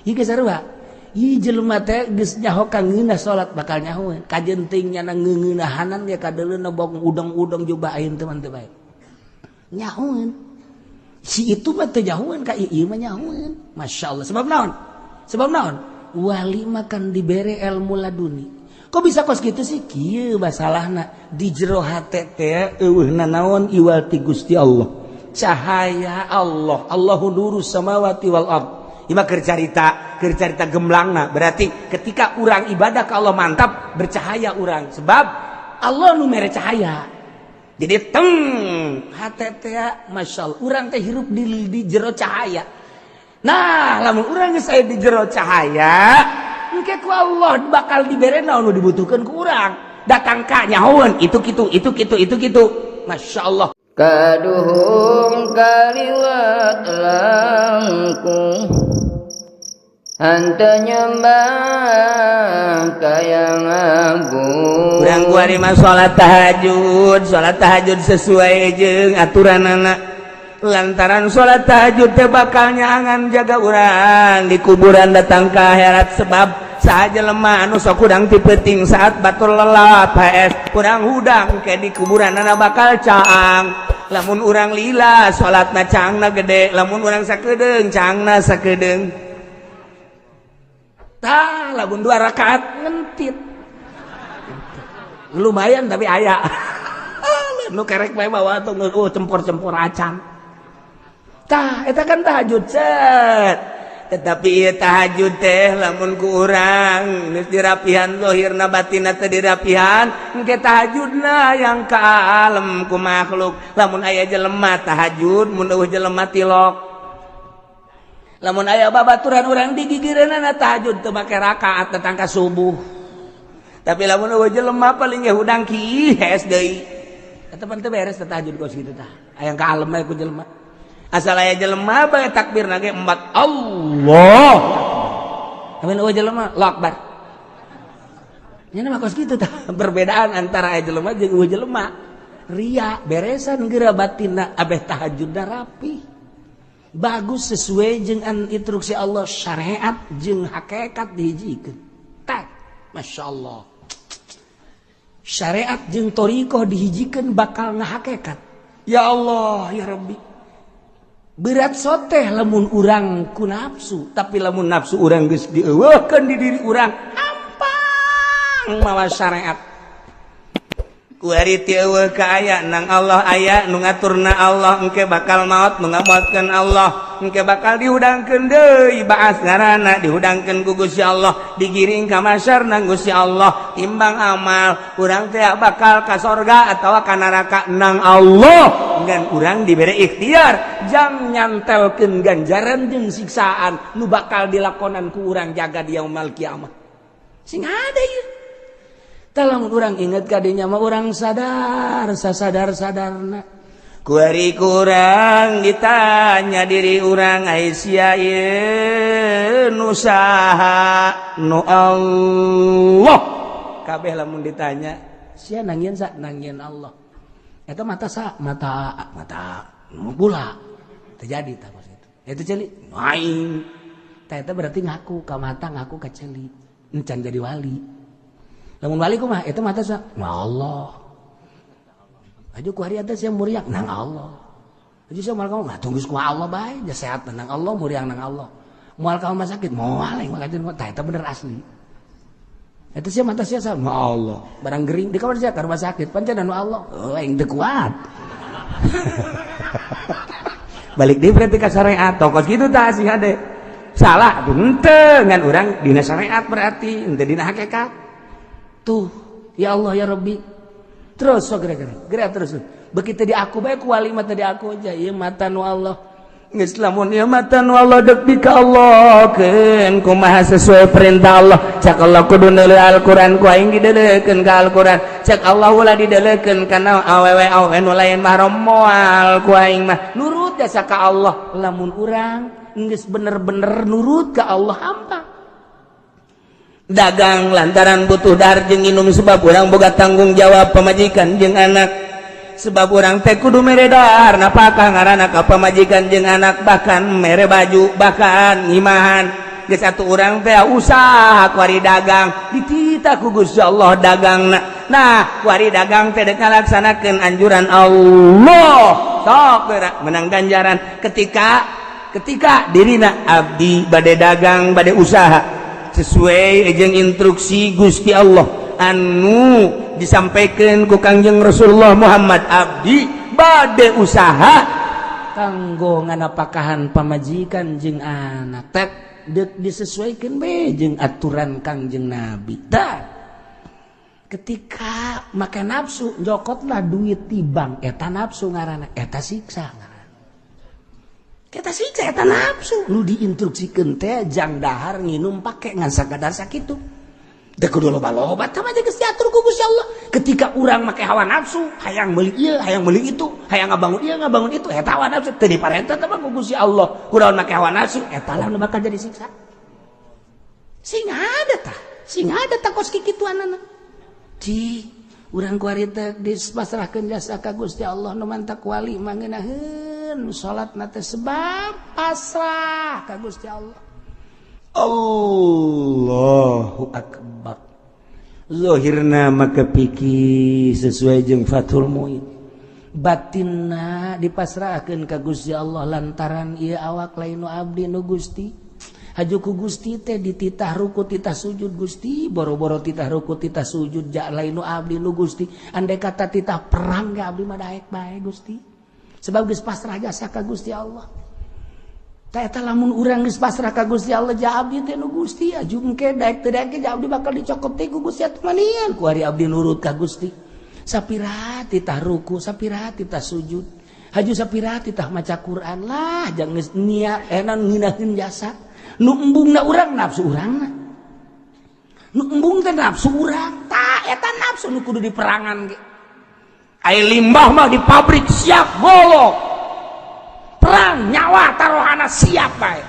Ieu ge sarua. Ieu jelema teh geus nyaho ka ngeunah salat, bakal nyahoeun. Kajeun teuing nyana ngeungeunahanan ge kadeuleuna bok udang-udang juga ayeuna teh mah teu bae. Nyahoeun. Si itu mah teu nyahoeun ka ieu mah nyahoeun. Masya Allah. Sebab naon? Sebab naon? Wali mah kan dibere ilmu laduni. Kok bisa kos gitu sih? Kieu masalahna di jero hate teh eueuhna naon iwal ti Gusti Allah. Cahaya Allah. Allahu nurus samawati wal ard. Ieu mah keur carita gemlangna. Berarti ketika urang ibadah ke Allah mantap, bercahaya urang. Sebab Allah nu mere cahaya. Jadi teng hate teh, Masya Allah, urang teh hirup di jero cahaya. Nah, lamun urang geus aya di jero cahaya, engke ku Allah bakal dibere naon nu dibutuhkeun ku urang. Datang ka nyahoeun itu kitu, itu kitu, itu kitu. Masya Allah. Kaduhung kaliwat langkung henteu nyembah ka Yang Agung. Urang kuari mah salat tahajud, salat tahajud sesuai jeung aturanana. Lantaran salat tahajud teh bakal nyaangan jaga urang di kuburan datang ke akhirat, sebab saha jelema anu sok hudang ti peuting saat batur lelap HS kurang hudang ke di kuburan ana bakal caang. Lamun urang lila salatna, caangna gede. Lamun urang sakedeung, caangna sakedeung. Tah, lamun dua rakaat ngentit lumayan, tapi aya nu kerek bae bawa tuh, oh, cempor-cempor acan. Tah, eta kan tahajud cet. Tetapi ieu tahajud teh lamun ku urang geus dirapihan zahirna, batinna teh dirapihan, engke tahajudna yang ka alam ku makhluk. Lamun aya jelema tahajud, mun euweuh jelema tilok. Lamun aya babaturan urang digigireunana tahajud teu make rakaat datang ka subuh. Tapi lamun euweuh jelema paling ge hudang ki hes deui. Eta pan teu beres tahajud kos kitu. Tah, aya ka alem bae ku jelema. Asal aya jelema bae takbir nage empat Allah. Tapi euweuh jelema, Allahu Akbar. Nya mah kos kitu. Tah, perbedaan antara aya jelema jeung euweuh jelema. Ria beresan geura batinna, abeh tahajudna rapi. Bagus, sesuai jeung instruksi Allah, syariat jeung hakikat dihijikeun. Tah, Masya Allah. Syariat jeung thoriqoh dihijikeun bakal ngahakekat. Ya Allah, ya Rabbi. Berat soteh lamun urang ku nafsu, tapi lamun nafsu urang geus dieuweuhkeun di diri urang, hampang mawa syariat. Kuari ti eueuh ka aya nang Allah, aya nu ngaturna Allah. Engke bakal maot, nu ngamaotkeun Allah. Engke bakal dihudangkeun deui, baas ngaranna, dihudangkeun ku Gusti Allah, digiring ka masyar nang Gusti Allah. Timbang amal urang teh bakal ka sorga atawa ka neraka nang Allah. Ngan urang dibere ikhtiar jang nyantelkeun ganjaran jeung siksaan nu bakal dilakonan ku urang jaga di yaumul kiamah. Sing ada ieu. Tah, lamun urang inget kadinya mah urang sadar sasadar sadarna. Kuari kurang ditanya diri urang, ai sia ieu nu saha? Nu Allah kabeh. Lamun ditanya, sia nangieun sa? Nangieun Allah. Eta mata sa? Mata, mata nu pula terjadi. Tah, kos kitu. Eta ceuli aing. Tah, eta berarti ngaku ka mata, ngaku ka ceuli, encan jadi wali. Lamun wali kumaha? Eta mata sa? Nu Allah. Aju ku hari atas yang muriang nang Allah. Aju sia moal kamu nggak tunggu ku Allah bae, ja sehat nang Allah, muriang nang Allah. Moal ka rumah sakit, moal yang makajeun. Tah, eta bener asli. Eta sia mata sia sa? Nu Allah. Barang gering di kamar sia ka rumah sakit, pancen nu Allah. Oh, aing teu kuat. Balik deui berarti ka syariat. Kos kitu tah sih hade. Salah henteu, ngan urang dina syariat berarti, henteu dina hakikat. Tuh, ya Allah, ya Rabbi. Terus so geura-geura. Geura terus. Begitu di aku bae ku wali mah tadi aku aja ieu mata nu Allah. Geus lamun ieu mata nu Allah deuk di ka Allah keun kumaha sesuai perintah Allah. Cak Allah kudu neuleuh Al-Qur'an, ku aing dideulekeun ka Al-Qur'an. Cak Allah ulah dideulekeun kana awewe awewe nu lain mahram, moal ku aing mah. Nurut jasa ka Allah. Lamun urang geus bener-bener nurut ka Allah, hampa. Dagang lantaran butuh dahar jeung minum, sebab urang boga tanggung jawab pamajikan jeung anak, sebab urang teh kudu mere dahar, napakah ngaranna ka pamajikan jeung anak, bahkan mere baju, bahkan ngimahan. Geus atuh urang teh usaha kuari dagang, dititah ku Gusti Allah dagangna. Nah, kuari dagang teh dek ngalaksanakeun anjuran Allah. Sok geura menang ganjaran ketika ketika dirina abdi bade dagang, bade usaha sesuai jeung instruksi Gusti Allah anu disampaikan ku Kangjeng Rasulullah Muhammad, abdi bade usaha kanggo nganapakahan pamajikan jeung anak tek dek disesuaikan be jeung aturan Kangjeng Nabi. Tah, ketika make nafsu jokotlah duit di bank, eta nafsu ngaranna, eta siksa ngaranna, eta siksa, eta nafsu. Nu diinstruksikeun teh jang dahar nginum pake ngan sakadar sakitu. Da kudu loba-loba tah mah geus diatur ku Gusti Allah. Ketika urang make hawa nafsu, hayang meuli ieu, hayang meuli itu, hayang ngabangun ieu, ngabangun itu, eta hawa nafsu teu diparentah teh mah ku Gusti Allah. Kunaon make hawa nafsu, eta lah nu bakal jadi siksa. Sing ada tah, sing ada tah kos kikituanana. Ci, urang kuari teh dipasrahkeun jasa ka Gusti Allah, nu mantak wali mangeunaheun salatna teh sebab pasrah ka Gusti Allah. Allahu Akbar. Zohirna maka pikir sesuai jeung Fathul Muin, batinna dipasrahkeun ka Gusti Allah lantaran ieu awak lain nu abdi, nu Gusti. Haju ku Gusti teh dititah ruku, titah sujud. Gusti, boro-boro titah ruku titah sujud, ja lain nu abdi, nu Gusti. Andai kata titah perang ge abdi mah daek bae, Gusti, sebab geus pasrah jasa ka Gusti Allah. Tah, eta lamun urang geus pasrah ka Gusti Allah, ja abdi teh nu Gusti, aju engke daek teu daek ja abdi bakal dicokot teh ku Gusti atuh manian. Ku ari abdi nurut ka Gusti, sapira titah ruku, sapira titah sujud, haju sapira titah maca Quran lah, jangan geus niat enan ngeunaheun jasa. Nu embungna urang nafsu urangna, nu embung teh nafsu urang. Tah, eta nafsu nu kudu diperangan ge. Ai limbah mah di pabrik siap golok perang, nyawa taruhana siap bae.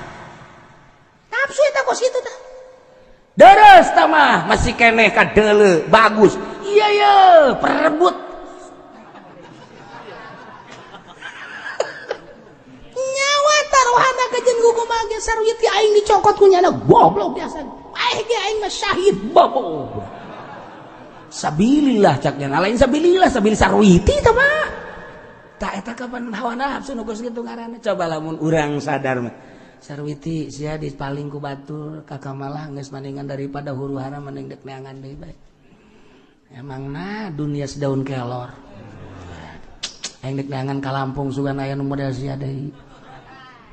Nafsu eta kos kitu tah. Deres tah mah masih keneh kadeuleu bagus, iya ye perebut nyawa taruhana kajen kumaha ge. Sarwiti aing dicokot ku nyana, goblok biasa aing ge, aing mah syahid bobo sabilillah cak nyana, lain sabilillah, sabil sarwiti tah mah. Tak, eta kapan hawa nafsu nu geus kitu ngaranna. Coba lamun urang sadar mah, sarwiti sia di paling ku batur kakak malah geus mendingan daripada huru hara mending dek neangan deui bae. Emang nah dunia sedaun kelor, aing dek neangan ka Lampung sugan aya nu model sia deui.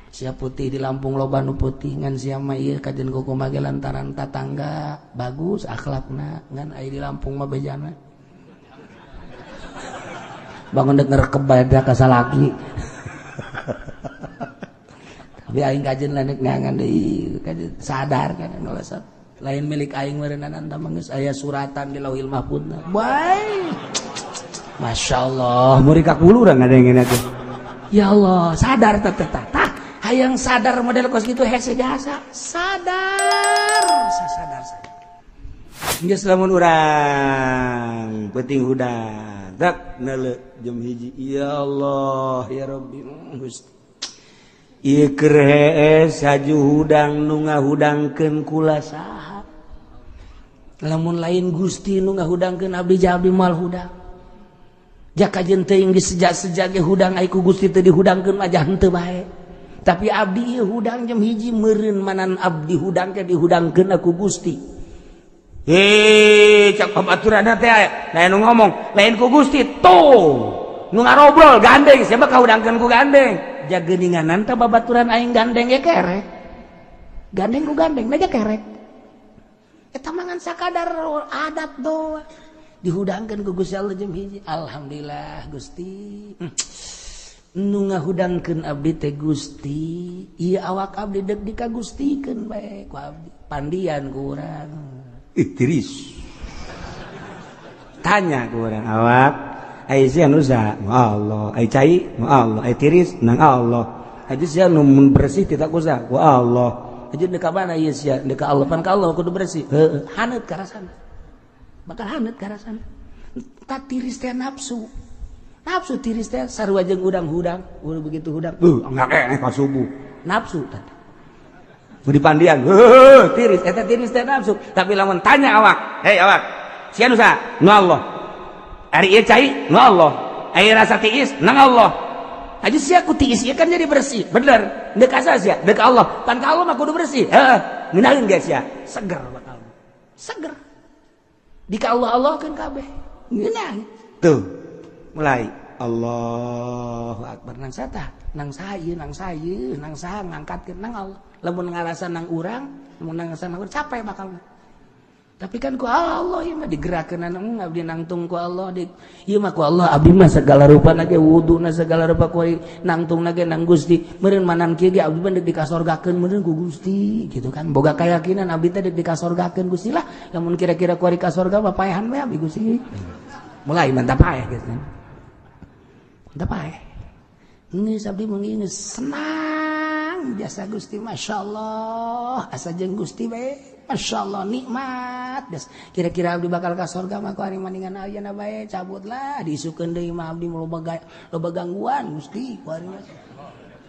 Sia putih, di Lampung loba nu putih, ngan sia mah ieu kajen kumaha ge lantaran tatangga bagus akhlakna, ngan aya di Lampung mah bejana bangun dek ngerekep bae ka salaki. Tapi aing kajen lah dek neangan deui, kajen sadar kan nolesat lain milik aing meureunan mah geus aya suratan di Lauhil Mahfudna bae. Masya Allah, murid kakulu urang ngadengin teh. Ya Allah, sadar teh teh tah. Hayang sadar model kos kitu hese jasa sadar, sadar sadar. Geus lamun urang penting hudang dak neuleu jam 1, ya Allah ya Rabbi, Gusti, ieu keur hees haju hudang, nu ngahudangkeun kula saha? Lamun lain Gusti nu ngahudangkeun abdi, ja abdi moal hudang. Jaka jeung teuing disejak-sejak ge hudang, ai ku Gusti teu dihudangkeun mah jah henteu bae. Tapi abdi ieu hudang jam 1, meureun manan abdi hudang ke dihudangkeun aku Gusti. Hei, cak babaturanna teh aya nu ngomong lain ku Gusti tuh nu ngarobrol gandeng, siapa kahudangkeun ku gandeng? Jageuninganan teh babaturan aing gandeng ge kerek, gandeng ku gandeng aja kerek. Eta mangan sakadar adat doang. Dihudangkeun ku Gusti Allah jam 1, alhamdulillah Gusti, nu ngahudangkeun abdi teh Gusti, ieu awak abdi dek dikagustikeun bae ku abdi, pandian ku urang. Ih, tiris tanya ku urang, awak ai sia nu usaha Allah, ai cai nu Allah, ai tiris nang Allah, aja sia nu mun bersih tidak usah ku Allah aja, deka mana ieu sia? Deka Allah, pan ka Allah kudu bersih. Heueuh, haneut karasana, bakal haneut karasana. Tak tiris teh nafsu, nafsu tiris teh sarua jeung hudang-hudang. Udah begitu hudang, enggak keneh ka subuh, nafsu tah. Mun dipandian, heuh tiris eta tiris teh nafsu. Tapi lamun tanya awak, hei awak, sia nu saha? Nu Allah. Ari ieu cai? Nu Allah. Ari rasa tiis? Nang Allah. Aja sia ku tiis ieu kan jadi bersih. Bener. Deuk asa sia? Deuk Allah. Pan ka Allah mah kudu bersih. Heeh. Ngeunaheun ge sia? Seger bakal. Seger. Di ka Allah Allah kan kabeh. Ngeunah. Tuh. Mulai Allahu Akbar nang sata, nang saha nang saha nang saha ngangkatkeun nang Allah. Lamun ngarasa nang urang, lamun ngarasa nang urang capek bakal. Tapi kan ku Allah ieu mah digerakkeun nang abdi nangtung ku Allah di ieu mah ku Allah abdi mah segala rupa ge wuduna segala rupa ku nangtung ge nang Gusti. Meureun manan kieu ge abdi mah deuk dikasorgakeun meureun ku Gusti gitu kan. Boga keyakinan abdi teh deuk dikasorgakeun Gusti lah. Lamun kira-kira ku ari ka sorga mah paehan we abdi Gusti. Mulai mantap paeh gitu kan. Mantap paeh. Geus abdi mah geus senang biasa Gusti masyaallah asa jeung Gusti bae. Masya Allah nikmat des. Kira-kira abdi bakal ka sorga mah ku ari maningan ayeuna bae cabutlah diisukeun deui mah abdi loba loba gangguan Gusti ku ari mah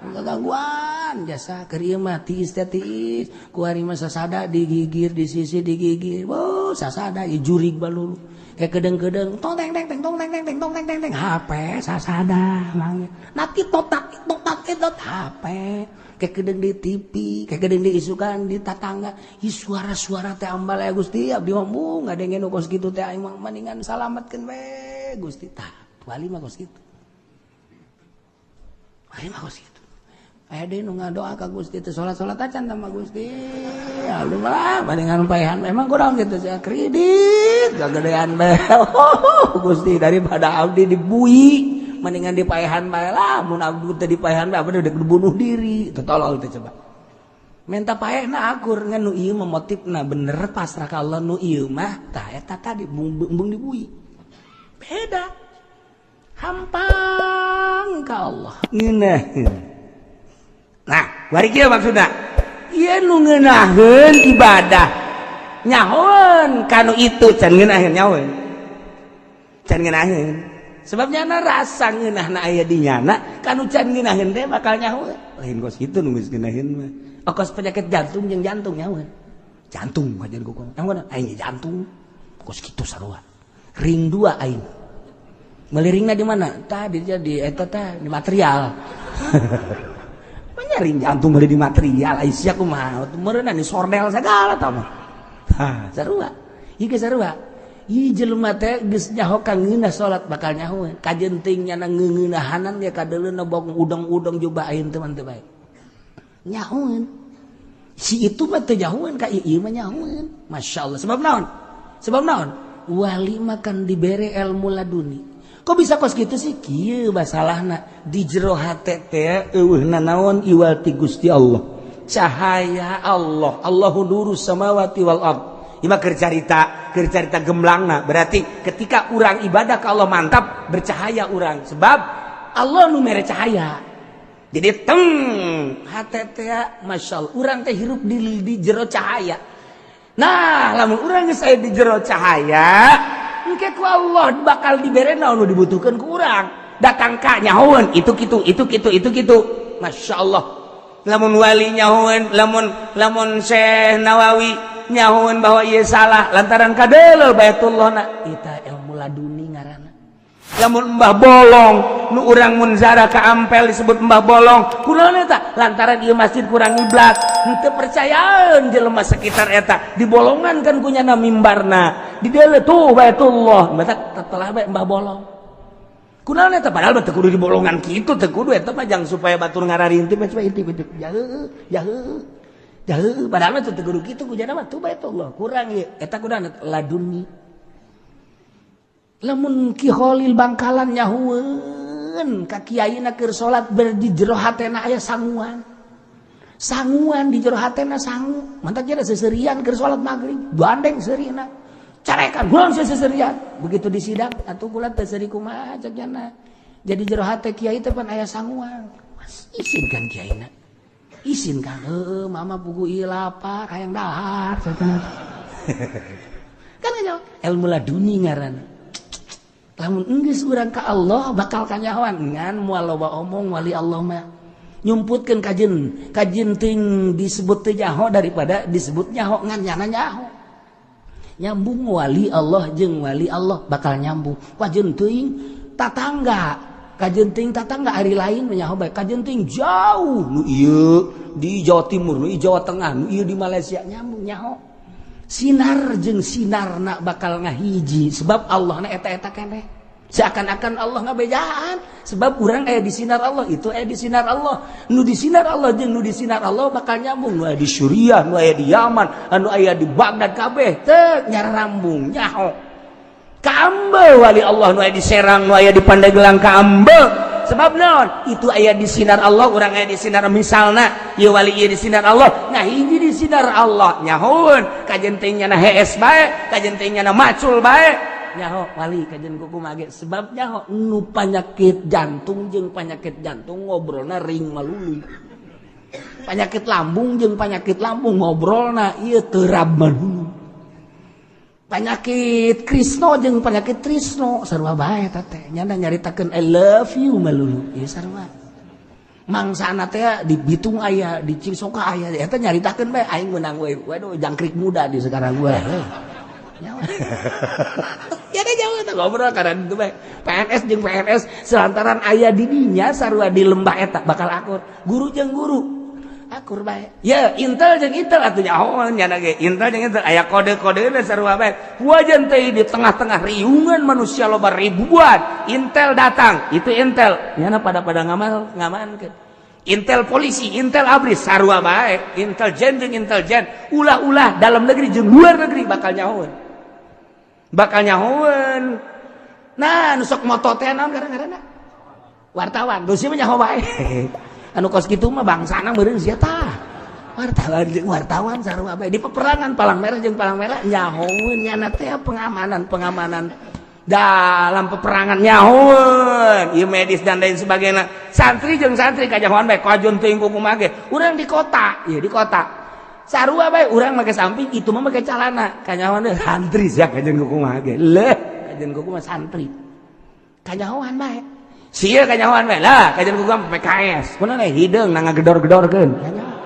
loba gangguan jasa keur ieu mah tiis teh tiis ku ari mah sasada digigir di sisi digigir wow sasada ieu jurig balulu kayak kedeng-kedeng tong teng teng teng tong teng teng teng tong teng teng teng HP sasada mangge naki totak totak tot HP kayak kedeng di TV kayak kedeng di isukan di tatangga ih suara-suara teh ambal ya Gusti abdi mah ngadengin nu kos kitu teh aing mah mendingan salametkeun we Gusti tah wali mah kos kitu wali mah kos kitu aya deui nu ngadoa ka Gusti teh salat-salat acan sama Gusti alhamdulillah mendingan paehan memang kurang gitu saya kredit gagedean bae Gusti daripada abdi dibui mendingan dipaehan bae lah mun abdi teh dipaehan bae abdi udah bunuh diri teu tolol teh coba minta paehna akur ngan nu ieu mah motifna bener pasrah ka Allah nu ieu mah tah eta tadi embung dibui beda hampang ka Allah ngeunaheun. Nah bari kieu maksudna ieu nu ngeunaheun ibadah nyahoeun kanu itu can ngeunaheun nyahoeun can ngeunaheun sebabnya na rasa ngeunahna aya di nyana kanu can ngeunaheun teh bakal nyahoeun lain kos kitu nu geus ngeunaheun mah kos penyakit jantung jeung jantung nyahoeun jantung wajan ku nyahoeun aing jantung kos kitu sarua ring 2 aing meuli ringna di mana tah di jadi eta tah di material ring jantung meuli di material ai sia kumaha meureunna di sordel sagala tah mah ha sarua ieu ge sarua ieu jelema teh geus nyaho ka ngeunah salat bakal nyaho kajenting nyana ngeungeunahanan ge kadeuleuna bok udang-udang coba aing teh mah teu bae nyahoeun si itu mah teu nyahoeun ka ieu mah nyahoeun masyaallah sebab naon wali mah kan dibere ilmu laduni kok bisa kos kitu sih kieu masalahna di jero hate teh eueuhna naon iwal ti Gusti Allah cahaya Allah Allahu nurus samawati wal ard ieu mah keur carita gemlangna berarti ketika urang ibadah ka Allah mantap bercahaya urang sebab Allah nu mere cahaya jadi teng hate teh masyaallah urang teh hirup di jero cahaya nah lamun urang geus aya di jero cahaya engke ku Allah bakal dibere naon nu dibutuhkeun ku urang datang ka nyahoeun itu kitu itu kitu itu kitu masyaallah lamun wali nyahoeun lamun Syekh Nawawi nyahoeun bahwa ieu salah lantaran kadeuleu Baitullah na eta ilmu laduni ngaranna lamun Mbah Bolong nu urang mun zara ka Ampel disebut Mbah Bolong kunaon eta lantaran ieu masjid kurang ngiblat henteu percayaan jelema sekitar eta dibolongan kan ku nyana mimbarna di deuleu tuh Baitullah mata telah bae Mbah Bolong kunaon eta padahal mah teu kudu dibolongan kitu teu kudu eta mah jang supaya batur ngararinti mah coba intip intip jauh jauh jauh padahal mah teu kudu kitu ku nyana mah tuh Baitullah kurang ieu eta kunaon laduni lamun Ki Khalil Bangkalan nyahueun ka kiaina keur salat ber di jero hatena aya sanguan sanguan di jero hatena sangu mantak jadi seserian keur salat magrib gandeng seurina carekan kunaon seserian begitu disidang atuh kula teh seuri kumaha cek nyana jadi jero hate kiai teh pan aya sanguan isin kan kiaina isin kan heueuh mama pugu ieu lapar hayang dahar kan ilmu laduni ngaranna lamun enggeus urang ka Allah bakal kanyahoan ngan moal loba omong wali Allah mah Nyumputkeun kajen kajen teuing disebut teu nyaho daripada disebut nyaho ngan nyana nyaho. Nyambung wali Allah jeung wali Allah bakal nyambung. Kajen teuing tatangga, kajen teuing tatangga hari lain nyaho bae, kajen teuing jauh nu ieu di Jawa Timur, nu ieu Jawa Tengah, nu ieu di Malaysia nyambung nyaho. Sinar jeung sinarna bakal ngahiji sebab Allahna eta-eta keneh. Seakan-akan Allah ngabejaan sebab urang aya di sinar Allah, itu aya di sinar Allah. Nu di sinar Allah jeung nu di sinar Allah bakal nyambung. Nu aya di Suriah, nu aya di Yaman, anu aya di Baghdad kabeh teu nyarambung nyaho. Kaambe wali Allah nu aya di Serang, nu aya di Pandeglang kaambe. Sebab naon? Itu aya di sinar Allah, urang aya di sinar misalna, ieu wali ieu di sinar Allah, nah hiji di sinar Allah nyahoeun, kajen teh nyana hees bae, kajen teh nyana macul bae. Nyaho wali kajen kumaha ge sebab nyaho nu panyakit jantung jeung panyakit jantung ngobrolna ring malulu. Panyakit lambung jeung panyakit lambung ngobrolna ieu terab malulu. Panyakit Krisno jeung panyakit Trisno sarua bae eta teh nyana nyaritakeun I love you malulu ieu sarua. Mangsana teh di Bitung aya, di Cisoka aya, eta nyaritakeun bae aing meunang we. Waduh jangkrik muda di sekarang gua. Nyawa. Ya deh jauh eta ngobrol karena itu bae. PNS jeung PNS selantaran aya di dinya sarua di lembah eta bakal akur. Guru jeung guru akur bae. Ya Intel jeung Intel atuh nyaho nyana ge Intel jeung Intel aya kode-kodena sarua bae. Wajan teh di tengah-tengah riungan manusia loba ribuan, Intel datang, itu Intel. Nyana pada-pada ngamal ngamankeun. Intel polisi, Intel ABRI sarua bae. Intelijen jeung intelijen, ulah-ulah dalam negeri jeung luar negeri bakal nyahoeun. Bakal nyahoeun. Nah, nu sok moto teh naon gara-garana? Wartawan, geus mah nyaho bae. Anu kos kitu mah bangsana meureun sia tah. Wartawan jeung wartawan sarua bae di peperangan palang merah jeung palang merah nyahoeun nyana teh pengamanan-pengamanan dalam peperangan nyahoeun ieu medis dan lain sebagainya. Santri jeung santri kajahoan bae kajeun teuing kumaha ge. Urang di kota, ieu di kota. Sarua bae urang make samping itu mah make calana. Kanyahoan santri sia kajeun kumaha ge. Leuh, kajeun kumaha santri. Kanyahoan bae. Sia kanyahoan bae lah, kajeun kumaha PKS. Kunaon hideung na ngagedor-gedorkeun. Kanyahoan.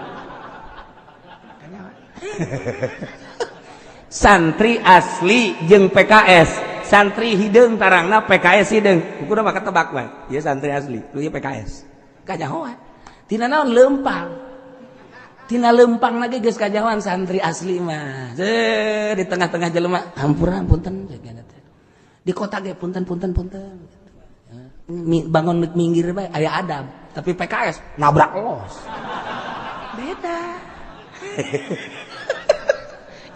Santri asli jeung PKS. Santri hideung tarangna PKS hideung. Kudu mah ketebak bae. Ieu santri asli, lu ieu PKS. Kanyahoan. Tina naon leumpang. Tina leumpang lagi geus kanyahoan santri asli mah. Di tengah-tengah jelema hampura punten di kota ge punten punten punten. Bangun minggir bae aya adab, tapi PKS nabrak los. Beda.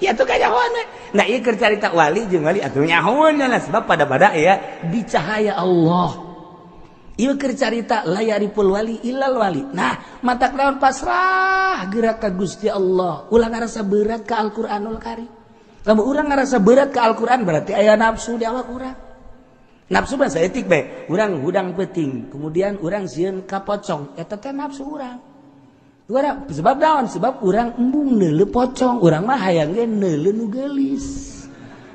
Ya tuh kanyahoan. Nah ieu keur carita wali jeung wali atuh nyahoeun lah sebab pada-pada ya di cahaya Allah. Ieu keur carita la yariful wali illal wali. Nah, matak naon pasrah gerak ka Gusti Allah. Ulah ngarasa berat ka Al-Qur'anul Karim. Lamun urang ngarasa berat ka Al-Qur'an berarti aya nafsu di awak urang. Nafsu mah saeutik bae. Urang hudang peuting, kemudian urang sieun ka pocong, eta teh nafsu urang. Urang sebab naon? Sebab urang embung neuleu pocong, urang mah hayang ge neuleu nu geulis.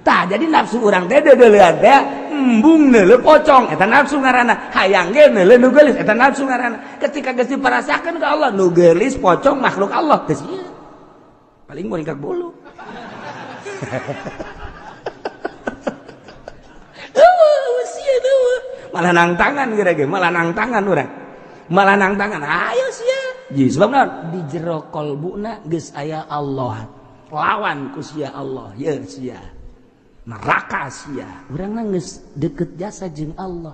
Tah jadi nafsu urang teh deudeulean teh embung neuleu pocong, eta nafsu ngaranna. Hayang ge neuleu nu geulis, eta nafsu ngaranna. Ketika geus diparasakeun ka Allah, nu geulis pocong makhluk Allah geus ieu. Paling moringkak bulu. Malah nang tangan geura ge, malah nang tangan urang. Malah nang tangan, ayo sia. Ji sebab naon? Di jero kolbuna geus aya Allah. Lawan ku sia Allah, ye sia. Neraka sia. Urang mah geus deket jasa jeung Allah.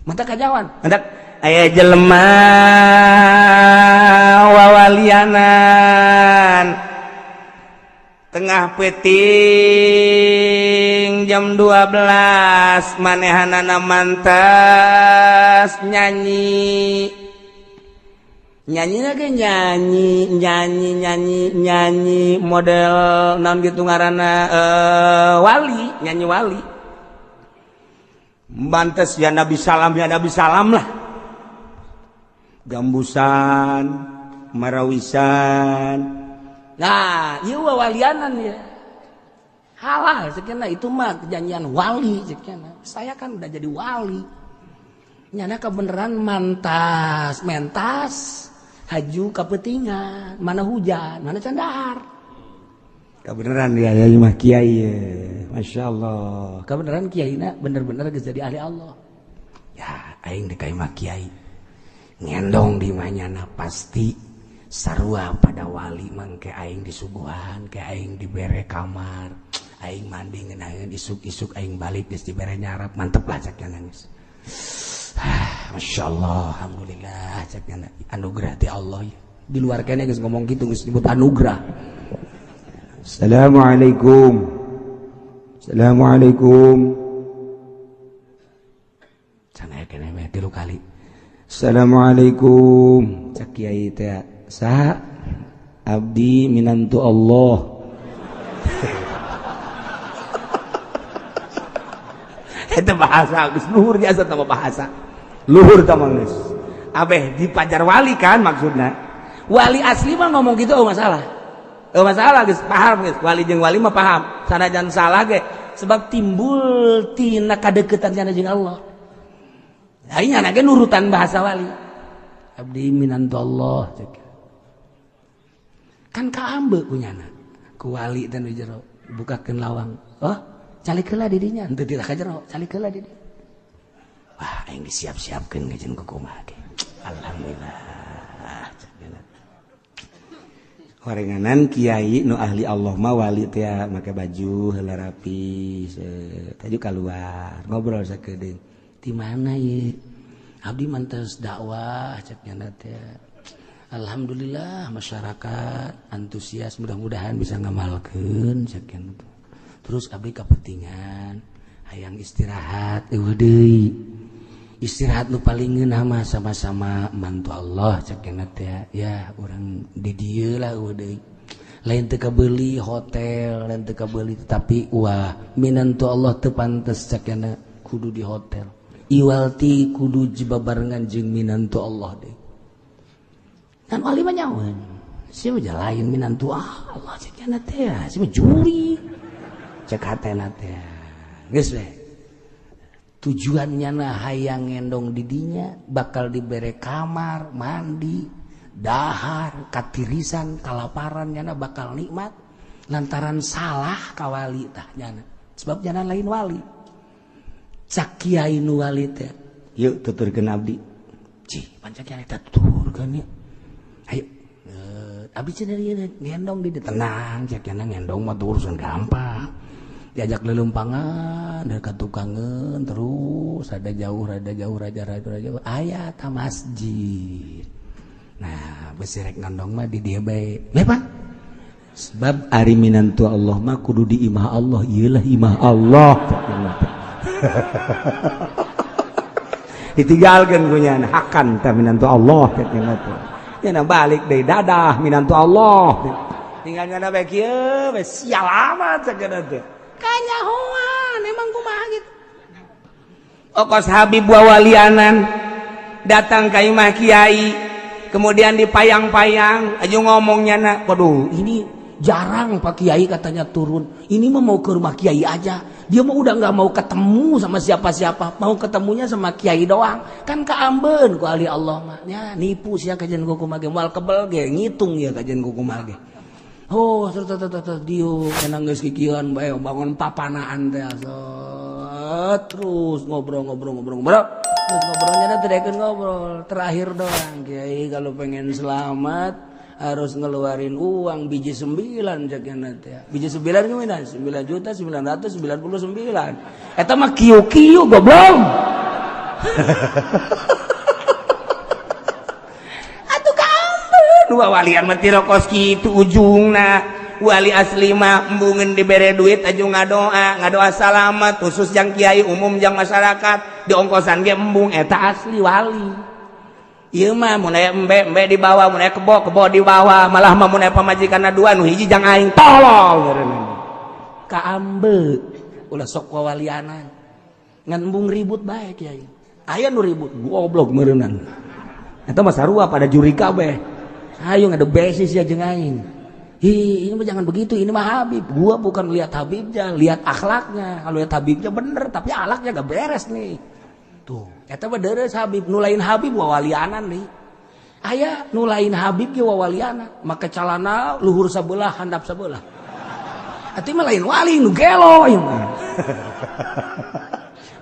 Mata kajawan. Hendak aya jelema wawalianan. Tengah peuting jam 12 manehanana mantas nyanyi. Nyanyi lagi nyanyi nyanyi nyanyi nyanyi model naon gitu ngaranna wali, nyanyi wali. Mantas ya Nabi salam lah. Gambusan, marawisan. Nah, ieu wawalianan ya. Halal sekian itu mah perjanjian wali sekian. Saya kan udah jadi wali. Nyana kebeneran mantas mentas haju kapetingan mana hujan mana candahar. Kebeneran dia ya mah kiai ya. Masya Allah. Kebeneran kiaina bener-bener geus jadi ahli Allah. Ya aing deuk mah kiai. Ngendong di manyana pasti sarua pada wali mangke aing disuguhan, ke aing dibere kamar, aing mandi ngeunaheun isuk-isuk aing balik geus dibere nyarap, mantep lah cak nangis. Masya Allah, alhamdulillah cak anugerah ti Allah. Di luar kene geus ngomong gitu geus nyebut anugerah. Assalamualaikum. Assalamualaikum. Can aya kene meh 3 kali. Assalamualaikum. Cak kiai teh saha? Abdi minantu Allah. Eta bahasa geus luhur biasa tama bahasa. Luhur tama geus. Abeh di pajar wali kan maksudna. Wali asli mah ngomong gitu oh masalah. Oh masalah geus paham geus. Wali jeung wali mah paham. Sanajan salah ge sebab timbul tina kadeukeutan nya jeung Allah. Aing ge nurutan bahasa wali. Abdi minantu Allah cek. Kan kaambe kunyana. Ku wali teh nu jero bukakeun lawang. Oh, calik heula di dinya, henteu teu ka jero, calik heula di dinya. Wah, aing disiap-siapkeun ngajeun ku kumaha ge. Alhamdulillah. Horenganan kiai nu ahli Allah mah wali teh make baju heula rapi, taju kaluar, ngobrol sakedeung. Di mana ye? Abdi mantes dakwah cek nyana teh. Alhamdulillah masyarakat antusias, mudah-mudahan bisa ngamalkeun cek nyana teh. Terus abdi kapentingan hayang istirahat eueuh deui. Istirahat nu paling ngeunah mah sama-sama mantu Allah cek nyana teh. Ya urang di dieu lah eueuh deui. Lain teu kabeuli hotel, lain teu kabeuli tapi wah minantu Allah teu pantes cek nyana kudu di hotel. Iwalti kudu jibabarengan jeung minantu Allah deh. Kan wali mah nyawan. Sia mah lain minantu Allah cek nyana teh, sia mah juri. Cek hatena teh. Geus we. Tujuannya na hayang ngendong didinya bakal dibere kamar, mandi, dahar, katirisan, kalaparan nyana bakal nikmat lantaran salah ka wali tah nyana. Sebab nyana lain wali. Cak kiai nu wali teh yuk tuturkeun abdi. Cih, panca kiai teh tuturkeun ya. Ayo, abdi cenah ieu ngendong di tenang, cak kiai ngendong mah urusan gampang. Diajak lelempangan, dari katukangeun terus rada jauh, rada jauh, raja raja raja aya ta masjid. Nah, besi rek ngendong mah di dieu bae. Lepan. Sebab ari minantu Allah mah kudu di imah Allah, ieu lah imah Allah. Ditinggalkan kunyana hakan ta minantu Allah nya balik deui dadah minantu Allah tinggal nyana bae kieu bae sial amat sagana teh kanyahoan emang kumaha gitu. Okos Habib wawalianan datang ka imah kiai kemudian dipayang-payang aju ngomongnya na waduh ini jarang Pak Kiai katanya turun, ini mah mau ke rumah kiai aja. Dia mah udah nggak mau ketemu sama siapa-siapa, mau ketemunya sama kiai doang. Kan kaambeun ku ahli Allah mah. Nya nipu sia kajian ku kumaha ge moal kebel ge ngitung ya kajian ku kumaha ge. Oh, terus dieu enang geus kikieuan bae bangun papanaan teh terus ngobrol-ngobrol. Terus ngobrolnya teh daekeun ngobrol. Terakhir doang kiai kalau pengen selamat harus ngeluarin uang biji 9 cek teh. Biji 9 gimana? 9.999.000. Eta mah kieu-kieu goblok. Atuh kaambeun walian mah tiro kos kitu ujungna. Wali asli mah embungeun dibere duit aju ngadoa, ngadoa salamat khusus jang kiai umum jang masyarakat diongkosan ge embung eta asli wali. Ieu mah mun aya embe-embe dibawa, mun aya kebo-kebo dibawa, malah mah mun aya pamajikanna dua nu hiji jang aing tolol ngaranna. Kaambe ulah sok wawalianan. Ngan embung ribut bae kiai. Aya nu ribut, goblok meureunnan. Eta mah sarua pada juri kabeh. Ayo ngade besis ya jeung aing. Hi, ini mah jangan begitu, ini mah Habib. Gua bukan lihat Habibnya, lihat akhlaknya. Kalau lihat Habibnya bener, tapi akhlaknya gak beres nih. Tuh. Eta mah deres Habib, nu lain Habib wawalianan deui. Aya nu lain Habib ge wawalianan, make calana luhur sabelah handap sabelah. Atuh mah lain wali nu gelo ieu mah.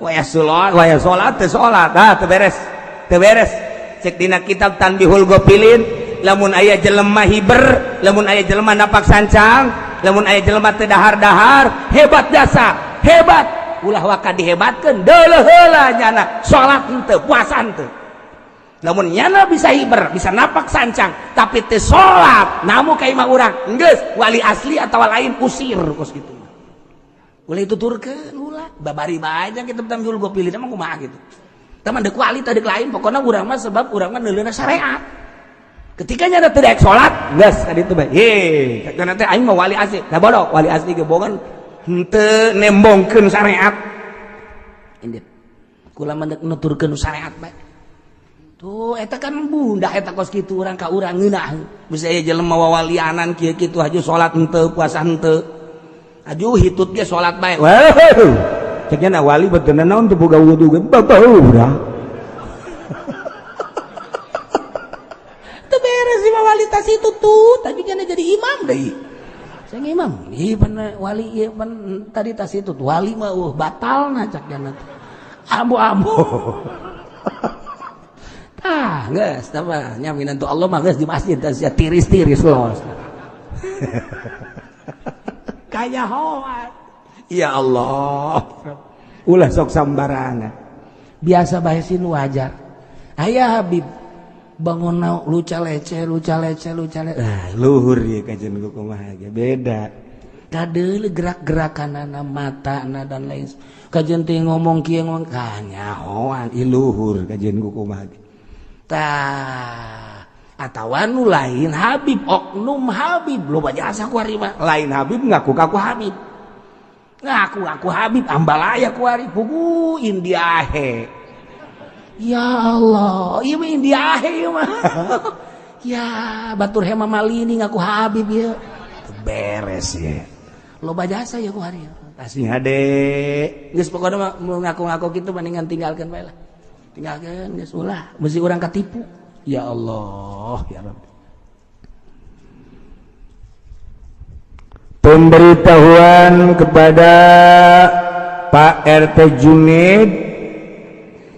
Waya salat, waya salat teu salat, ah teu beres. Teu beres. Cek dina kitab Tanbihul Ghafilin, lamun aya jelema hiber, lamun aya jelema napak sancang, lamun aya jelema teu dahar-dahar, hebat jasa, hebat. Ulah waka dihebatkeun, deuleuh heula nyana salat henteu, puasa henteu. Lamun nyana bisa hiber, bisa napak sancang, tapi teu salat, namu ka imah urang, geus wali asli atawa lain usir kos kitu. Ulah dituturkeun ulah, babari bae nya kitab Tanbihul Ghafilin mah kumaha kitu. Tah mah deuk wali teh deuk lain, pokona urang mah sebab urang mah neuleuna syariat. Ketika nyana teu daek salat, geus ka ditu bae. Ye, kana teh aing mah wali asli. Da bodoh, wali asli ge bogan henteu nembongkeun syariat. Indit. Kula mah nuturkeun syariat bae. Tuh eta kan bunda eta kos kitu urang ka urang ngeunah. Bisa aya jelema wawalianan kieu kitu haju salat henteu, puasa henteu. Aju hitut ge salat bae. Wah. Cek nya wali beteuna naon teu boga wudu ge babau dah. Teu beres si wali tas itu tuh, tadi nya jadi imam deui. Saya imam, ieu pan wali ieu pan tadi tas itu wali mah batalna cak nya. Ambu-ambu. Ah, geus tah mah nya minantu Allah mah geus di masjid tah sia tiris-tiris los. Kaya hoat. Ya Allah. Ulah sok sambarangan. Biasa bae sin wajar. Aya Habib bangun luca lece luca lece luca lece. Ah, luhur ieu kajian kumaha ge beda. Kadeuleu gerak-gerakanana matana dan lain. Kajian teh ngomong kieu ngomong kanyahoan ieu luhur kajian kumaha ge. Tah atawa nu lain Habib oknum Habib loba jasa ku ari mah. Lain Habib ngaku ka ku Habib. Ngaku aku Habib ambalaya ku ari pugu Indiahe. Ya Allah, ieu mah Indiahe ieu mah. Ya batur hema malini ngaku Habib ieu. Beres ya. Loba jasa ya ku ari. Kasih hade. Geus pokona mah ngaku-ngaku kitu mendingan tinggalkeun bae lah. Tinggalkeun geus ulah, mesti urang katipu. Ya Allah, ya Rabbi. Pemberitahuan kepada Pak RT Juned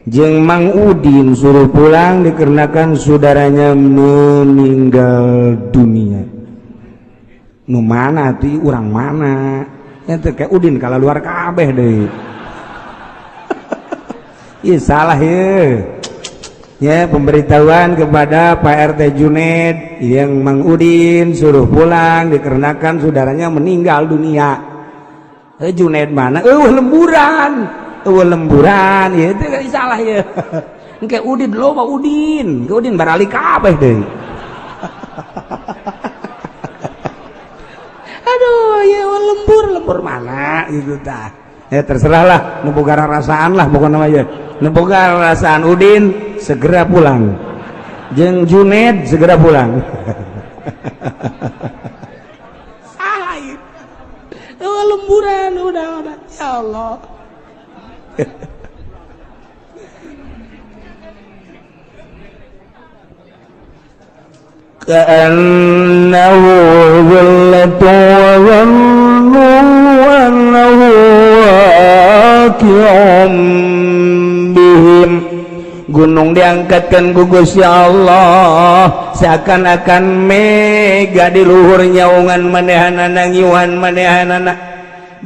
jeung Mang Udin suruh pulang dikarenakan saudaranya meninggal dunia. Nu mana tuh urang mana? Yang teh kayak Udin kalau luar kabeh deui. Ih salah ya. Ya, pemberitahuan kepada Pak RT Juned yang Mang Udin suruh pulang dikarenakan saudaranya meninggal dunia. Juned mana? Lemburan. Lemburan. Ya itu kan salah ya. Engke Udin loba Udin. Ke Udin barali kabeh deui. Aduh, ya lembur, lembur mana gitu tah. Ya terserahlah, nu boga rasaan lah pokokna mah ya. Nu boga rasaan Udin segera pulang. Jeung Juned segera pulang. Salah ieu. Lemburan udah. Ya Allah. Ka'annahu dhillatun wa dhannu annahu waqi'un bihim. Gunung diangkatkan ku Gusti Allah seakan-akan mega di luhur nyaungan manehanana ngiuhan manehanana.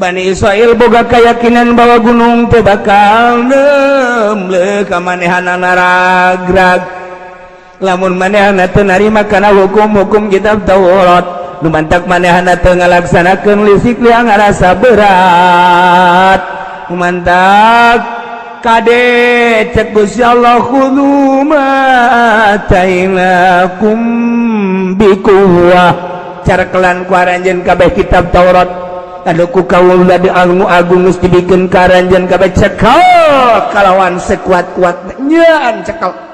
Bani Israel boga keyakinan bahwa gunung teh bakal nemle ka manehanana ragrag. Lamun manehana teu narima kana hukum-hukum kitab Taurat, nu mantak manehana teu ngalaksanakeun lisik liang ngarasa berat. Nu mantak kade cek Gusti Allah khudzu ma atainakum biquwwah. Carkelan ku aranjeun kabeh kitab Taurat anu ku kaula di anu agung geus dibikeun ka aranjeun kabeh cekel kalawan sekuat-kuatna nyaan cekel.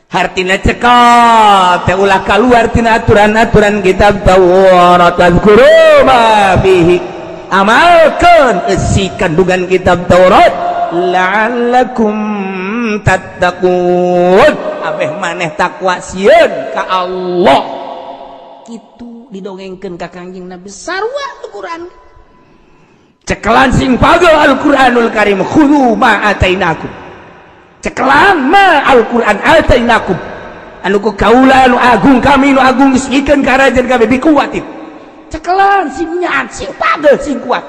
Hartina cekel teh ulah kaluar tina aturan-aturan kitab Taurat. Tazkuru ma fihi, amalkeun eusi kandungan kitab Taurat. La'allakum tattaqun, abeh maneh takwa, sieun ka Allah. Kitu didongengkeun ka Kangjeng Nabi, sarua Al-Qur'an. Cekelan sing pagel Al-Qur'anul Karim. Khudhu ma atainakum, cekelan ma Al-Qur'an atainakum, anu ku kaula anu agung, kami nu agung geus ngikeun ka aranjeun kabeh, bikuwatin. Cekelan sing nyaat, sing pagel, sing kuat.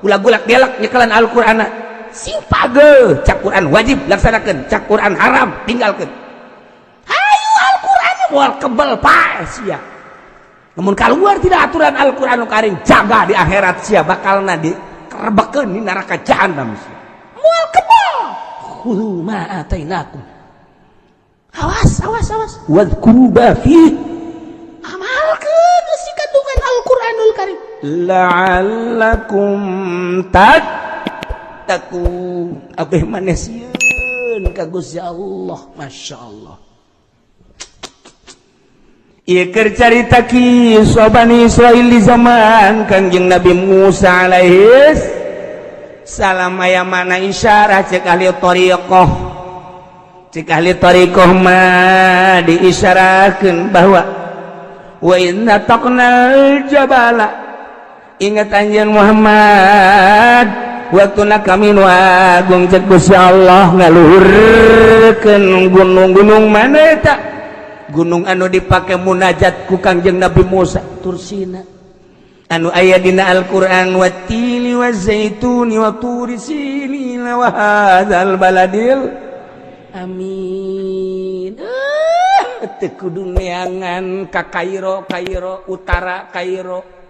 Ulah gulak gelak nyekelan Al-Qur'an, sing pagel. Cak Quran wajib, laksanakeun. Cak Quran haram, tinggalkeun. Hayu, Al-Qur'an moal kebel pae sia. Namun keluar tidak aturan Al-Qur'anul Karim, jaga di akhirat sia bakalna dikerebekeun di neraka jahanam sia. Moal kebal. Khudhu ma atainakum. Awas, awas, awas. Wadhkuru ma fi, amalkeun si kandungan Al-Qur'anul Karim. La'allakum tattaqun. Abeh maneh sieun ka Gusti Allah. Masya Allah. Ieu keur carita kisah Bani Israil di zaman Kangjeng Nabi Musa alaihis salam. Aya mana isyarah cek ahli thariqah? Cek ahli thariqah mah diisyarahkeun bahwa wa inna taqnal jabala. Ingat anjeun Muhammad, waktuna kami nu agung, cek Gusti Allah, ngaluhurkeun gunung-gunung. Mana eta gunung anu dipake munajat ku Kangjeng Nabi Musa? Tursina, anu aya dina Al-Qur'an, wattini wazaituni wa turi sinina wa hadzal baladil amin. Teu kudu neangan ka Kairo, Kairo Utara, Kairo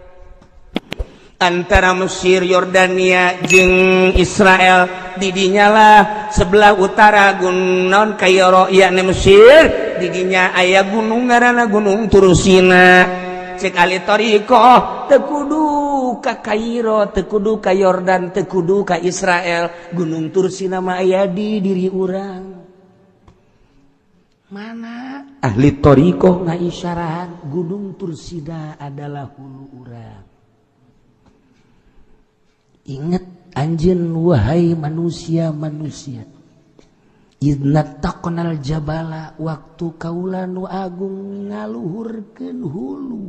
antara Mesir, Yordania jeung Israel. Didinya lah sebelah utara gunung Kairo yakni Mesir, didinya aya gunung ngaranna Gunung Tursina. Cek ahli thariqah, teu kudu ka Kairo, teu kudu ka Yordan, teu kudu ka Israel, Gunung Tursina mah aya di diri urang. Mana ahli thariqah ngaisyarahan Gunung Tursina adalah hulu urang? Ingat anjeun wahai manusia-manusia, idz nataqnal jabala, waktu kaula nu agung ngaluhurkeun hulu,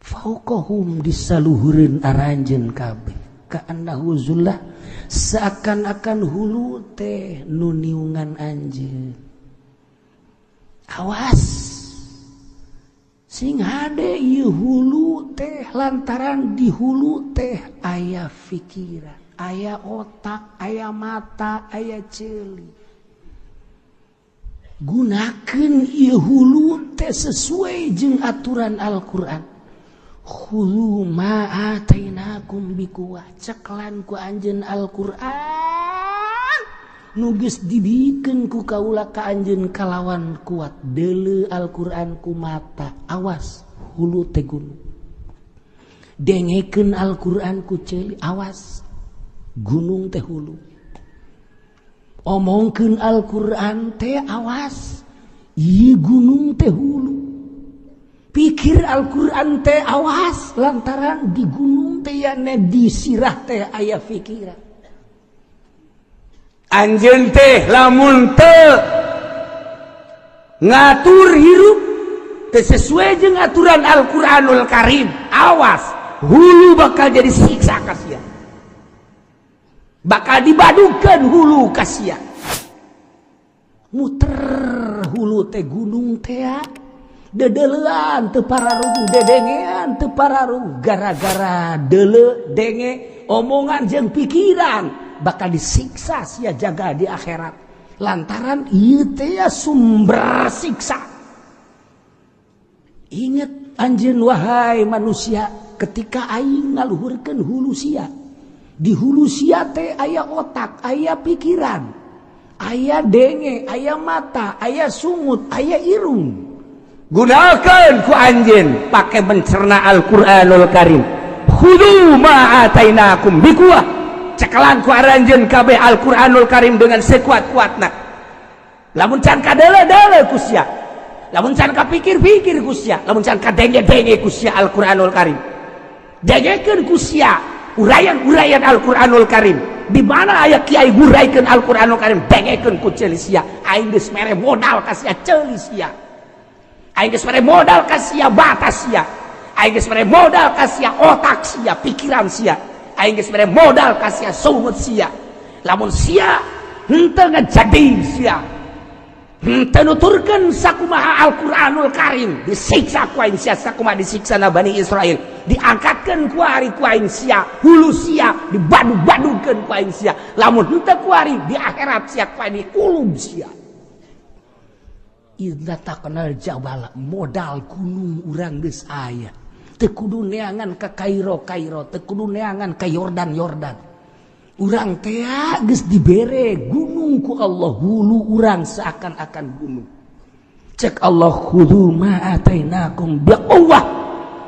fauqahum, disaluhureun aranjeun kabeh, ka'annahu zullah, seakan-akan hulu teh nu niungan anjeun. Awas, sing hade ieu hulu teh, lantaran di hulu teh aya pikiran, aya otak, aya mata, aya ceuli. Gunakan ieu hulu teh sesuai jeung aturan Al-Qur'an. Khudhu ma atainakum biquwah. Ceklan ku anjeun Al-Qur'an nu geus dibikeun ku kaula ka anjeun kalawan kuat. Deuleu Al-Qur'an ku mata, awas, hulu teh gunung. Dengekeun Al-Qur'an ku ceuli, awas, gunung teh hulu. Omongkeun Al-Qur'an teh, awas, ieu gunung teh hulu. Pikir Al-Qur'an teh, awas, lantaran di gunung teh yane di sirah teh aya pikiran. Anjeun teh lamun teu ngatur hirup teu sesuai jeung aturan Al-Qur'anul Karim, awas, hulu bakal jadi siksa ka sia, bakal dibadukeun hulu ka sia. Muter hulu teh gunung teh, dedelean teu pararuguh, dedengean teu pararuguh. Gara-gara deuleu, denge, omongan jeung pikiran, bakal disiksa sia jaga di akhirat, lantaran ieu teh sumber siksa. Ingat anjeun wahai manusia, ketika aing ngaluhurkeun hulu sia, di hulu sia teh aya otak, aya pikiran, aya denge, aya mata, aya sungut, aya irung. Gunakan ku anjeun pakai mencerna Al-Qur'anul Karim. Khudhu ma atainakum biquwah. Cekelan ku aranjeun kabeh Al-Qur'anul Karim dengan sekuat-kuatna. Lamun can kadeuleu-deuleu ku sia, lamun can kapikir-pikir ku sia, lamun can kadenge-denge ku sia Al-Qur'anul Karim, dengekeun ku sia. Uraian-uraian Al-Qur'anul Karim. Di mana aya kiai nguraikeun Al-Qur'anul Karim, dengekeun ku ceuli sia. Aing geus mere modal ka sia, ceuli sia. Aing geus mere modal ka sia, mata sia. Aing geus mere modal ka sia, otak sia, pikiran sia. Aing geus mere modal ka sia, sungut sia. Lamun sia henteu ngajadi sia, henteu nuturkeun sakumaha Al-Qur'anul Karim, disiksa ku aing sia sakumaha disiksa na Bani Israel. Diangkatkeun ku ari ku aing sia, hulu sia dibadug-badugkeun ku aing sia. Lamun henteu ku ari, di akhirat sia ku aing dikulub sia. Idza taqnal jabala, modal gunung urang geus aya. Teu kudu neangan ka Kairo Kairo, teu kudu neangan ka Yordan Yordan. Urang teh geus dibere gunung ku Allah, hulu urang seakan-akan gunung. Cek Allah, khudzu ma atainakum biquwwah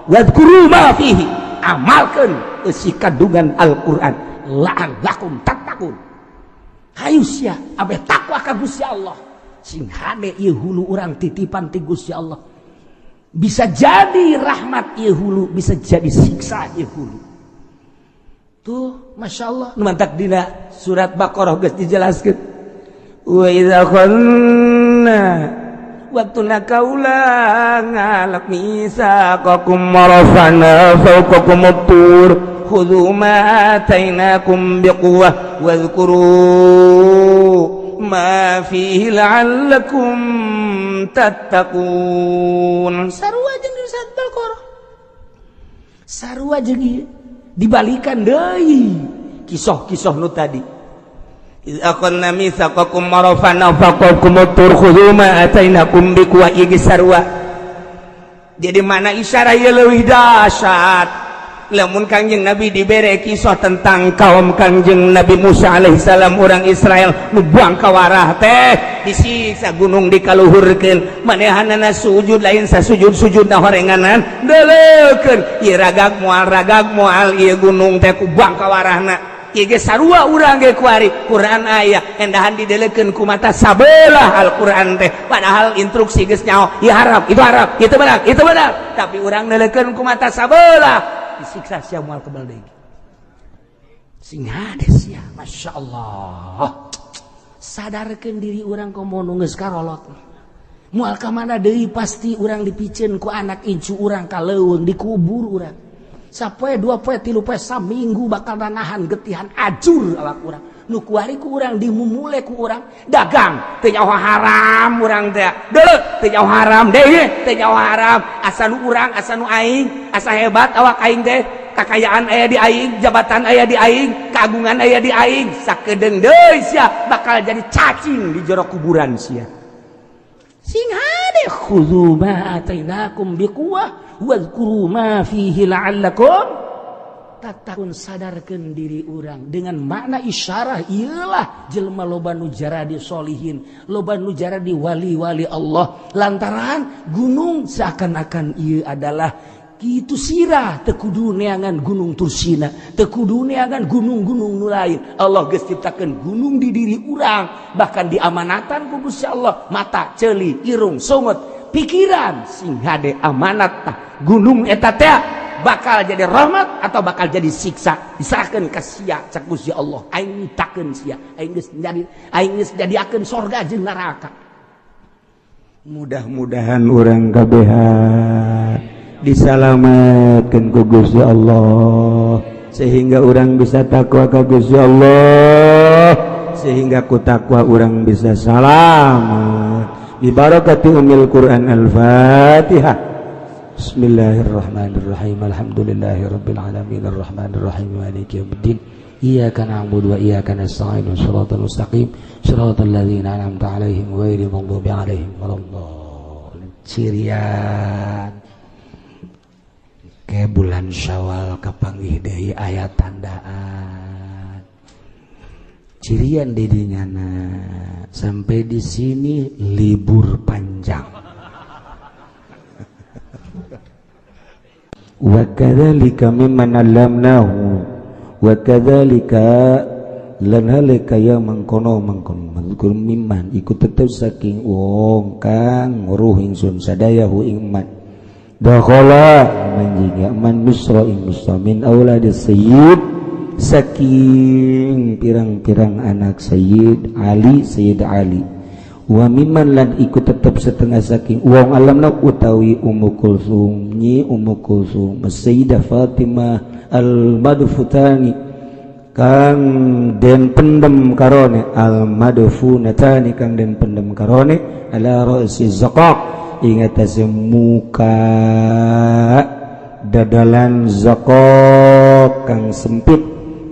wadhkuru ma fihi. Amalkeun eusi kandungan Al-Qur'an, la'allakum tattaqun. Hayu sia abeh takwa ka Gusti Allah. Sing hade ieu hulu urang titipan ti Gusti Allah. Bisa jadi rahmat ieu hulu, bisa jadi siksa ieu hulu. Tuh, Masya Allah. Nu mantak dina surat Baqarah geus dijelaskeun. Wa idza akhadna, waktuna kaula ngalap mitsaqakum wa rafa'na fawqakum at-tur khudhu ma atainakum biquwwah wadhkuru ma fihi la'allakum tattaqun. Sarua jeung di surat Baqarah, sarua jeung ieu dibalikan deui kisah-kisah nu tadi. Idz akhadna mitsaqakum wa rafa'na fawqakum at-tur khudhu ma atainakum biquwwah, ieu geus sarua. Jadi mana isyarah ieu leuwih dahsyat. Lamun Kangjeng Nabi dibere kisah tentang kaum Kangjeng Nabi Musa alaihissalam, orang Israel nu buang kawarah teh disiksa, gunung dikaluhurkeun, manehanana sujud lain sasujud-sujud na horenganan, deleukeun ieu ragag moal, ragag moal ieu gunung teh ku buang kawarahna. Ieu ge sarua urang ge kuari Quran aya endahan dideleukeun ku mata sabelah Al-Quran teh, padahal instruksi geus nyaho, ieu haram, itu haram, itu benar, itu benar, tapi urang deleukeun ku mata sabelah, disiksa sia, moal kebal deui. Sing hade sia. Masya Allah, sadarkeun diri urang, komo nu geus karolot. Moal ka mana deui, pasti urang dipiceun ku anak incu urang ka leuweung, dikubur urang. Sapoe, 2 poe, 3 poe, saminggu bakal nahan getihan, ajur awak urang. Nu kuari ku urang dimumule ku urang dagang teu nyaho haram urang teh, deuleu teu nyaho haram deui, teu nyaho haram. Asa nu urang, asa nu aing, asa hebat awak aing teh, kakayaan aya di aing, jabatan aya di aing, keagungan aya di aing. Sakedeung deui sia bakal jadi cacing di jero kuburan sia. Sing hade, khudzu ma atainakum biquwwah wadhkuru ma fihi la'allakum tattaqun. Sadarkeun diri urang dengan makna isyarah iyalah. Jelema loba nu jaradi solihin, loba nu jaradi wali-wali Allah, lantaran gunung seakan-akan ieu adalah kitu sirah. Teu kudu neangan gunung Tursina, teu kudu neangan gunung-gunung nu lain. Allah geus ciptakeun gunung di diri urang, bahkan diamanatan ku Gusti Allah mata, ceuli, irung, sungut, pikiran. Sing hade amanat tah gunung eta teh bakal jadi rahmat atau bakal jadi siksa, diserahkan ke sia. Cak Gusti Allah, aing nyiptakeun sia, aing geus jadi, aing geus jadiakeun sorga jeung neraka. Mudah-mudahan urang kabehan disalamatkan ku Gusti Allah sehingga urang bisa takwa ka Gusti Allah, sehingga ku takwa urang bisa salamat. Bibarakati umil Quran. Al-Fatihah. Bismillahirrahmanirrahim. Alhamdulillahirabbil alamin, arrahmanirrahim, maliki yaumiddin. Iyyaka na'budu wa iyyaka nasta'in. Shiratal mustaqim. Shiratal ladzina an'amta 'alaihim ghairil maghdubi 'alaihim waladdallin. Cirian ke bulan Syawal kapanggih deui, aya tandaan cirian didinya. Sampai di sini libur panjang. Wa kadzalika mimman 'allamnahu wa kadzalika lan hale kaya mangkono mangkono mazkur mimman iku tetep saking wong kang nguruh ingsun sadaya hu ing man dakhala manjing ya man misra ing misra min auladis sayyid. saking pirang-pirang anak Sayyid Ali Sayyid Ali wa mimman lan iku tetep setengah saking wong alamna utawi Ummu Kulsum nyi Ummu Kulsum Sayyidah Fatimah al-Madfutani kang den pendem karone al-madfunatani kang den pendem karone ala ra'si zaqaq ing atase muka dadalan zaqaq kang sempit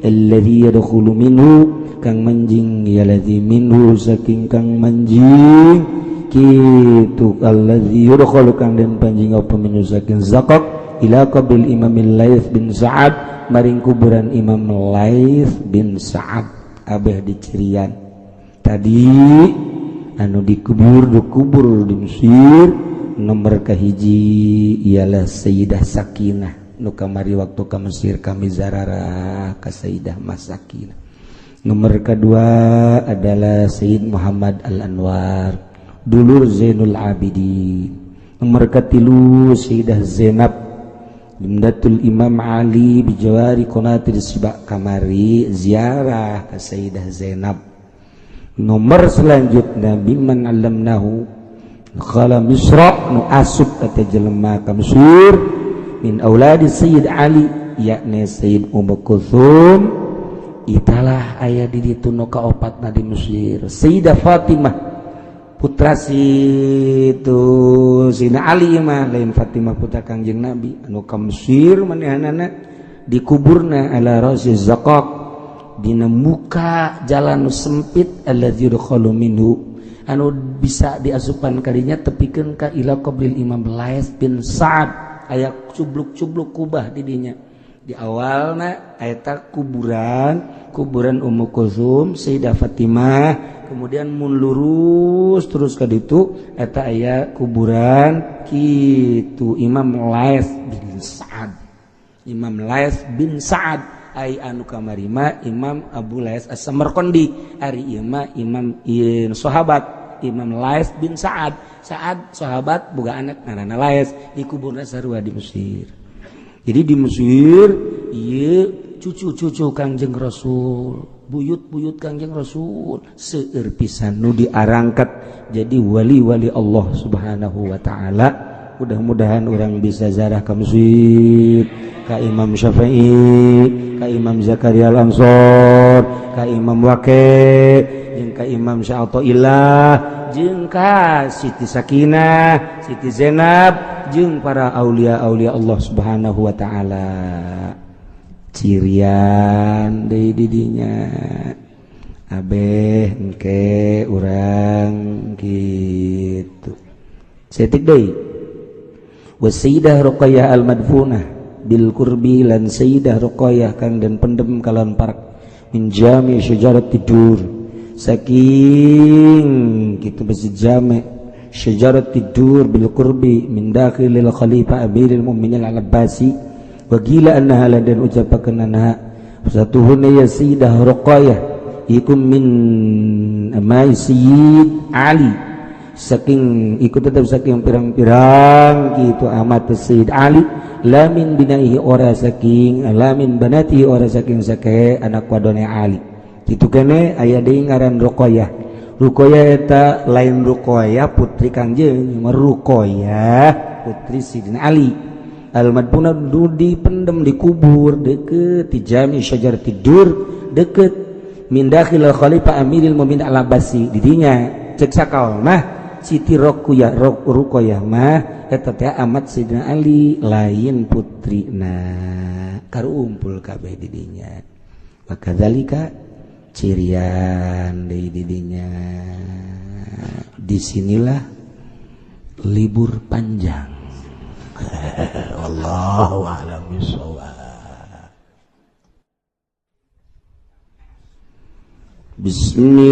alladzi yadkhulu minhu kang manjing ya ladzi minhu saking kang manjing kitu alladzi yudkhalu kang den panjing apa minhu saking zaqaq ila qabril Imam Laits bin Sa'ad maring kuburan Imam Laits bin Sa'ad abeh dicirian tadi anu dikubur dikubur di Mesir nomor kahiji ialah Sayyidah Sakinah nu kamari waktu ka Mesir kami zararah ka Sayyidah Mas Sakinah. Nomor kedua adalah Sayyid Muhammad Al-Anwar dulur Zainul Abidin. Nomor ketilu Sayyidah Zainab Ibnatul Imam Ali bijawari Qonatir Sibak kamari ziarah ke Sayyidah Zainab. Nomor selanjutnya biman alamnahu khala Misra nu asup kata jelema ka Mesir min auladi Sayyid Ali yakni Sayyid Ummu Kulthum italah aya di ditu nu kaopatna di Mesir Sayyidah Fatimah putra si itu Sina Ali mah lain Fatimah putra Kangjeng Nabi anu ka Mesir manehanana dikuburna ala rasi zaqaq dina muka jalan sempit alladzi yudkhalu minhu anu bisa diasupan kalinya tepikeun ka ila qabril Imam Laits bin Sa'ad aya cubluk-cubluk kubah di dinya di awalna eta kuburan kuburan Ummu Kulsum Sayyidah Fatimah kemudian mun lurus terus ka ditu eta aya kuburan kitu Imam Laits bin Sa'ad Imam Laits bin Sa'ad ai anu kamari mah Imam Abu Laits As-Samarqandi ari ieu mah imam ieu sahabat Imam Laits bin Sa'ad Sa'ad sahabat boga anak ngaranna Laits dikuburna sarua di Mesir. Jadi di Mesir ieu cucu-cucu Kangjeng Rasul buyut-buyut Kangjeng Rasul seueur pisan nu diarangkat jadi wali-wali Allah Subhanahu wa taala. Mudah-mudahan orang bisa zarah ka Mesir ka Imam Syafi'i ka Imam Zakaria Al-Ansor ka Imam Waqi jeung ka Imam Sya'ataillah jeung ka Siti Sakinah Siti Zainab jeung para aulia-aulia Allah Subhanahu wa taala. Cirian deui di dinya abeh engke urang kitu setik deui wa Sayyidah Ruqayyah al-madfunah bil qurbi lan Sayyidah Ruqayyah kang den pendem kalawan parak min jami syajarat tidur saking kitu besi jami syajarat tidur bil qurbi min dakhilil khalifah amiril mu'minin al-abbasi wa qila annaha lan den ucapakeun anha satuhuna ya Sayyidah Ruqayyah ikum min amai Sayyid Ali saking ikut tetap saking pirang-pirang gitu amat Sayyid Ali lamin binaihi ora saking lamin banatihi ora saking sake anak wadone Ali kitu kene aya deui ngaran Ruqayyah. Ruqayyah eta lain Ruqayyah putri Kangjeng, Ruqayyah putri Sidina Ali al-madfuna dipendem dikubur deket di jami syajar tidur deket min dakhil khalifah amiril mu'minin al-abbasi didinya cek sakaol mah Siti Ruqayyah Ruqayyah mah eta teh amat Sidina Ali lain putrina karumpul kabeh di dinya. Wakadzalika cirian deui di dinya. Disinilah libur panjang. Wallahu a'lam bishawab. Bismillah.